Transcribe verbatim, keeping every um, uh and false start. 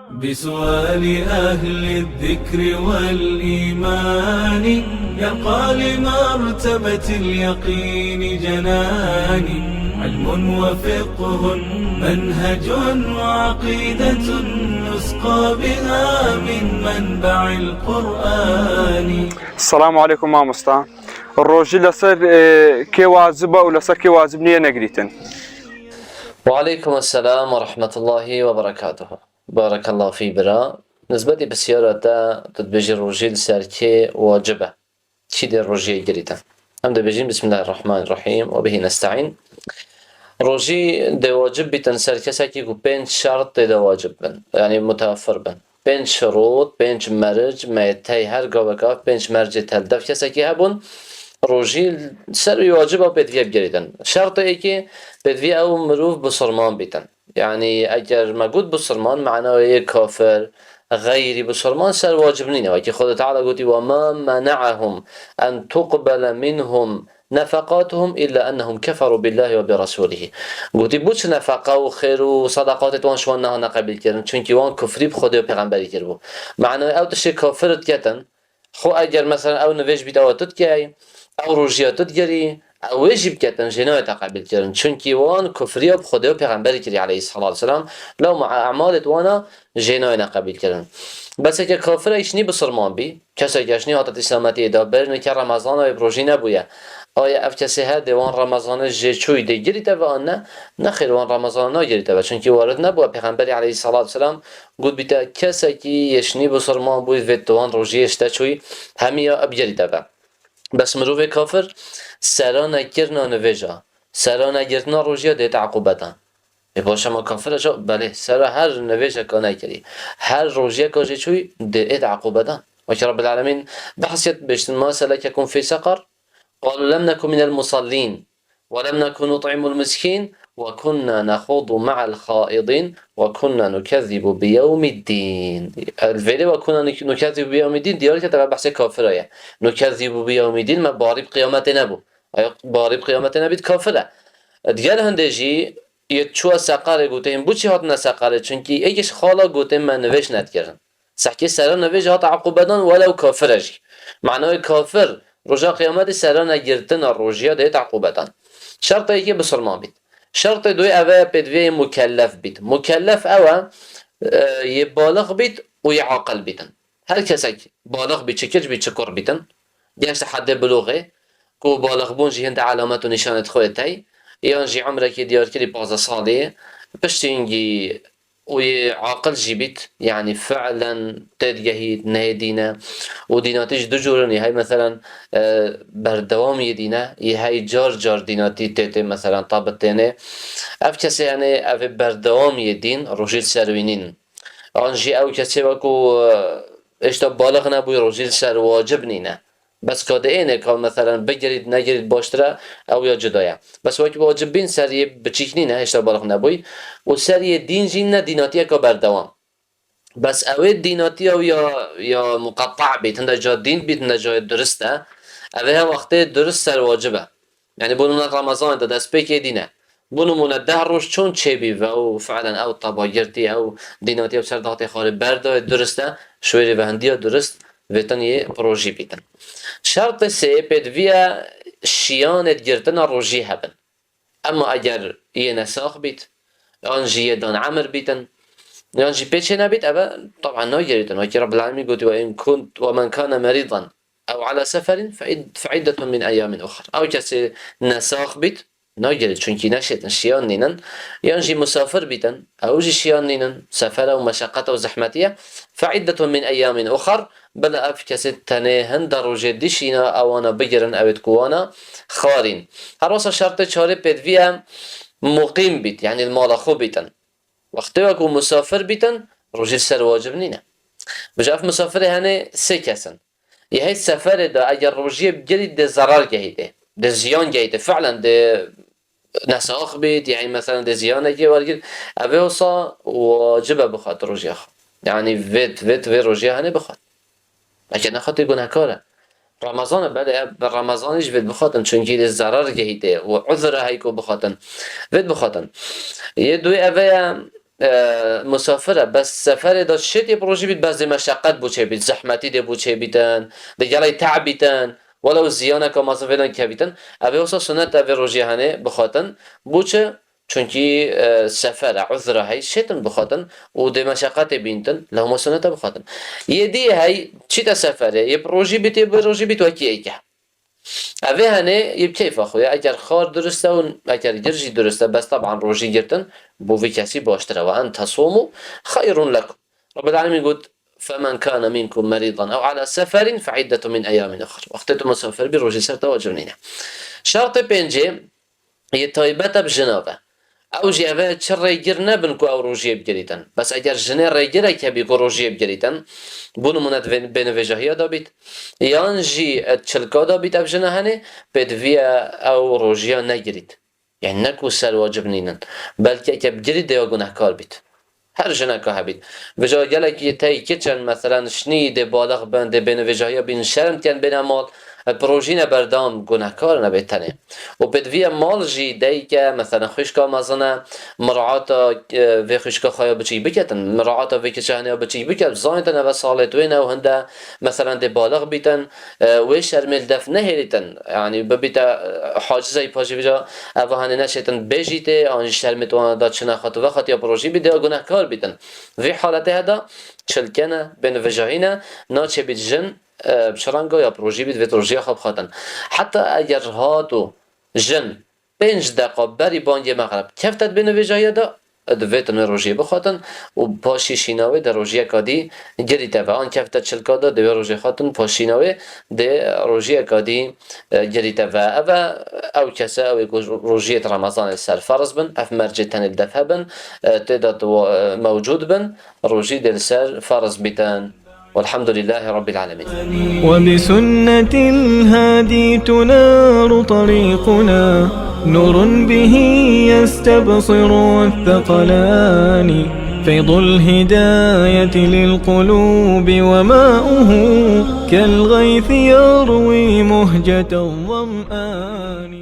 بسؤال أهل الذكر والإيمان يرقى لمرتبة اليقين جناني. علم وفقه منهج وعقيدة نسقى بها من منبع القرآن. السلام عليكم مامۆستا. Rojî لەسەر، ئێ، کێ واجبە و لەسەر کێ واجب نییە نەگریتن؟ وعليكم السلام ورحمة الله وبركاته. بارك الله فيك برا. Nisbetî pisyara te, tu dibêjî rojî li ser kê wacib e? Kî dê rojiyê girîte? Em dibêjin بسم الله الرحمن الرحيم وبه نستعين. Rojî dê wacib bîtin ser kesekî ku pênc şert tê de wacib bin, yanî mutewefir bin. Pênc şirût, pênc merc, me tey her gaveka pênc mercê tel dev kesekî hebûn, rojî ser wî wacib e pêdivî bigirîtin. Şertê êkê pêdivî ew mirov bisurman bîtin. Yanî eger me got bisurman, mena wê yê kafir, xeyrî bisurman ser wacib nîne. Wekî Xwedê Teala gotî, وما منعهم أن تقبل منهم نفقاتهم إلا أنهم كفروا بالله وبرسوله. Gotî, bo çi nefeqa û xêr û sedaqatê wan ji wan nehane qebîlkirin? Çunkî wan kufrî bi Xwedê û pêxemberî kiribû. Mena ew tiştê kafir diketin, xwe eger mesela ew nivêj bît ewa tu dikey, ew rojiya tu digirî, ew wê jî biketin, jê nayê te qebîlkirin. Çunkî wan kufriya bi Xwedê û pêxemberî kirî aleyhisselatu vesselam, lewma emalê di wana jê nayêne qebîlkirin. Bes eke kafir eşnî bisurman bî, kesek eşnî hate îslametiyê de, berî nike Remezana wê bi rojî nebûye. Aya ev kesê her dê wan Remezanê jê çûyî dê girîte ve an ne? Nexêr, wan Remezana nagirîte ve. Çunkî warid nebûye Pêxemberî aleyhisselatu vesselam got bîte, kesekî yeşnî bisurman bûyî vê di wan rojiyê ji te çûyî hemiya bigirîte ve. Bes mirovê kafir sera nekirina nivêja, sera negirtina rojiya dê te eqûbetan. Ê baş ema kafir e, belê, sera her nivêjeka nekirî, her rojiyeka jê çûyî dê ê te eqûbetan. Wekî Rabbil Alemîn behsiyet bêştin, ما سلككم في سقر؟ قالوا لم نك من المصلين ولم نك نطعم المسكين وكنا نخوض مع الخائضين وكنا نكذب بيوم الدين. Vêrê وكنا نكذب بيوم الدين diyar kete ve behsê kafira ye. نكذب بيوم الدين, me barî bi qiyametê nebû. Eya barî bi qiyametê nebît kafir e. Diger hindê jî yê çûye seqerê gotê, hîn bo çi hatine seqerê? Çunkî êkê ji xala gotê me nivêj nedikirin. Sehkê sera nivêj hate eqûbedan welew kafir e jî. Mena wê kafir roja qiyametê sera negirtina rojiya dê te eqûbedan. Şertê êkê bisurman bît. Şertê duyê ev e pêdiviyê mukellef bît. Mukellef ew e, e, yê balix bît û yê aqil bîtin. Her kesek balix bî, çi kiç bî, çi kur bîtin, geşte heddê biluxê, ku balixbûn jî hinde elamet û nîşanê xwe tey, yan jî umrekî diyarkirî pazdeh salî, piştî hingî û yê aqil jî bît, yanî fi'len têdigehît, neyê dîne. Û dînatî jî du cûr in, yê hey meselen, e, berdewam yê dîne, yê hey car car dînatî tê tê meselen tabit tênê. Ev kesê, yanî ev ê berdewam yê dîn, rojî li ser wî nîn. An jî ew kesê wekû, e, hêşta balix nebûyî, rojî li ser wacib nîne. Bes ka diêne ka meselen bigirît, negirît baştir e, ew ya cuda ye. Bes wekî wacib bîn ser yê biçîk nîne, hêşta balix nebûyî. Û ser yê dîn jî ne dînatiyeka berdewam. Bes ew ê dînatiya wî ya, ya muqettah bît, hinde ca dîn bît, hinde ca durist e. Ev ê her wextê durist ser wacib e. Yanî bo nimûne Remezanê de destpêkê dîn e. Bo nimûne deh roj çûn çêbî ve û fi'len ew tebagirtî, ew dînatî, ew ser dihatê xwarê berdayê durist e, şwêrê ve hindiya durist vêtin yê bi rojî bîtin. Şertê sê pêdivî ye şiyanê girtina rojî hebin. Ema eger yê nesax bît, yan jî yê dan emir bîtin, yan jî pê çê nebît, eve taban nagirîtin. Wekî Rabbil Alemîn gotî, وإن كنت، ومن كان مريضا أو على سفر فعد-، فعدة من أيام أخر. Ew kesê nesax bît, nagirît, çunkî neşêtin, şiyan nînin. Yan jî musafir bîtin, ew jî şiyan nînin, sefere û meşeqete û zehmetî ye. فعدة من أيام أخر, bila ev kesê tenê hinde rojê dî şîna, ewana bigirin, ew ê di ku wana xwarîn. Her wisa şertê çarê pêdivî ye muqîm bît, yanî li mala xwe bîtin. Wextê wekû musafir bîtin, rojî li ser wacib nîne. Bi ev musafirê henê sê kes in. Yê hey seferê de eger rojiyê bigirî dê zerar gehîtê, dê ziyan gehîtê, fi'len dê nesax bît, yanî meselen dê ziyanekê wergir, ev ê wisa wacib e bixwat rojiya xwe. Yanî vêt, vêt, vê rojiya henê bixwat. Eke nexwatî gunehkar e. Remezan e, belê, ev bi Remezanî jî vêt bixwatin, çunkî lê zerar gehîtê û uzr e hey ku bixwatin. Vêt bixwatin. Yê duyê ev e, e, musafir e, bes seferê de şêt yê bi rojî bît, bes dê meşeqet bû çê bît, zehmetî dê bû çê bîtin, dê gelek te'b bîtin, welew ziyaneke mezin vêdan kevîtin, ev ê wisa sunet e vê rojî henê bixwatin. Bû çi? Çunkî, e, sefer e, uzra hey, şêtin bixwatin û dê meşeqetê bîntin, lehma sunet e bixwatin. Yê dî hey, çîte seferê, yê bi rojî bît, yê bi rojî bît, wekî êk e. Ev ê henê yê bi keyfa xwe ye. Eger xar durist e û eger gir jî durist e, bes teban rojî girtin bo vî kesî baştir e. Ve en tesûmû xeyrun lekum. Rabbul Alemîn got, "Femen kâne minkum merîdan ew ala seferin fe iddetu min eyyamin uxar." Wextê tu musafir bî, rojî ser te wacib nîne. Şertê pêncê yê taybet e bi jina ve. Ew jî ev e çi rêgir nebin ku ew rojiyê bigirîtin. Bes eger jinê rêgirek hebî ku rojiyê bigirîtin, bo nimûne di vê-, bênivêjahiya de bît, yan jî, e, çilka de bît ev jina henê, pêdivî ye ew rojiya negirît. Yani ne ku ser wacib nînin. Belkî eke bigirît dê ya gunehkar bît. Her jineka hebît. Vêca gelekî tey kiçin, meselen, şinî dê balix bin, dê bênivêjahiya bînin, şerm dikin bêne mal, e, bi rojî ne berdam gunehkar nebê tenê. Û pêdivî ye mal jî deyke, meselen, xwişka mezin e, miraata, e, vê xwişka xwe ya biçîk biketin, miraata vê kiçe henê ya biçîk biket, zanîtin eve salê tu wê ne û hinde, meselen, dê balix bîtin, e, wê şermê li def nehêlîtin, yanî bibîte, e, hacizek paşê vêca eva henê neşêtin bêjîtê, an jî şermê tu wana da çi nexwe tu vexwetiya bi rojî bî, dê ya gunehkar bîtin. Vê haletê heda çilke ne, bênivêjahî ne, naçê bît jin, e, bi çi renga ya bi rojî bît, vê rojiya xwe bixwatin. Heta eger hat û jin pênc deqa berî bangê mexreb kefte di bênivêjahiya de, divê tu wê rojiyê bixwatin û paşî şîna wê di rojiyeka dî girîte ve. An kefte çilka de, divê rojê xwatin paşîna wê di rojiyeka dî, e, girîte ve. Ev e, ew kese, ew ê ku rojiyê di Remezanê ser ferz bin, ev mercê tenê li def hebin, e, tê de tu, e, mewcûd bin, rojî dê li ser ferz bîtin. والحمد لله رب العالمين. وبسنة الهادي تنار طريقنا، نور به يستبصر الثقلان، فيض الهداية للقلوب وماؤه، كالغيث يروي مهجة الظمآن.